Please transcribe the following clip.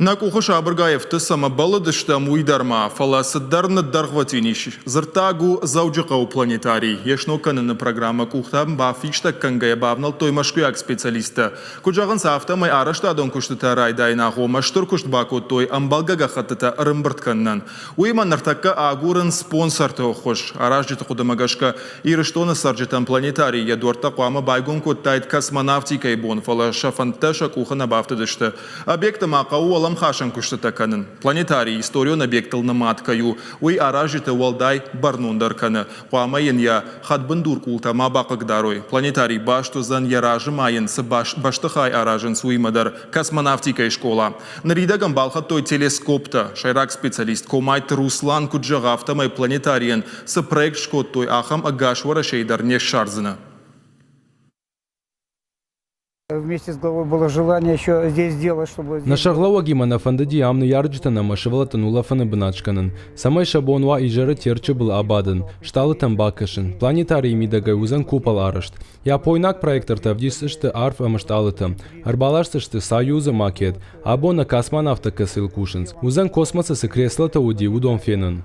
Нӕ къухы сабыргай ӕфты, цӕмӕ бӕллыдыстӕм, уый дӕр ма, фӕлӕ цыдӕр ныддӕргъвӕтин ис. Дзырддаг у Дзӕуджыхъӕуы планетарий. Йе сног кӕныны программӕ къухтӕм бафистӕг кӕнгӕйӕ бавнӕлдтой мӕскуыйаг специалисттӕ. Куыд зӕгъынц, афтӕмӕй арӕзтадон куыстытӕ райдайын агъоммӕ стыр куыст бакодтой ӕмбӕлгӕ гӕххӕттытӕ ӕрӕмбырд кӕнынӕн. Уыимӕ ныртӕккӕ агурынц спонсорты ӕххуыс. Аразджыты хъуыдымӕ гӕсгӕ, Ирыстоны цӕрджытӕн планетарий йӕ дуӕрттӕ хъуамӕ байгом кодтаид космонавтикӕйы бон, фӕлӕ сӕ фӕндтӕ сӕ къухы нӕ бафтыдысты. Объекты ма хъӕуы уӕлӕмхасӕн куыстытӕ кӕнын. Планетарий историон объектыл нымад кӕй у, уый аразджыты уӕлдай бӕрнондӕр кӕны. Хъуамӕ йын йӕ хӕдбындур къултӕ ма бахъыгдарой. Планетарий баст уыдзӕн, йӕ разы ма йын цы бӕстыхай аразынц, уыимӕ дӕр космонавтикӕйы скъола. Ныридӕгӕн балхӕдтой телескоптӕ. Сӕйраг специалист Комайты Руслан куыд зӕгъы, афтӕмӕй планетарийӕн цы проект скодтой, ахӕм ӕгас Уӕрӕсейы дӕр не ссардзынӕ. Вместе с главой было желание еще здесь сделать, чтобы... Нӕ сӕргълӕууӕгимӕ нӕ фӕндыди ам ныййарджытӕн ӕмӕ сывӕллӕттӕн улӕфыны бынат скӕнын, цӕмӕй сӕ бон уа изӕры Терчы был абадын, стъалытӕм бакӕсын. Планетарийы мидӕгӕй уыдзӕн купол арӕзт. Япойнаг проектортӕ ӕвдисдзысты арв ӕмӕ стъалытӕ. Ӕрбаласдзысты Союзы макет. Абон нӕ космонавттӕ кӕцыйыл кусынц, уыдзӕн космосы цы креслотӕ уыди, уыдон фенын.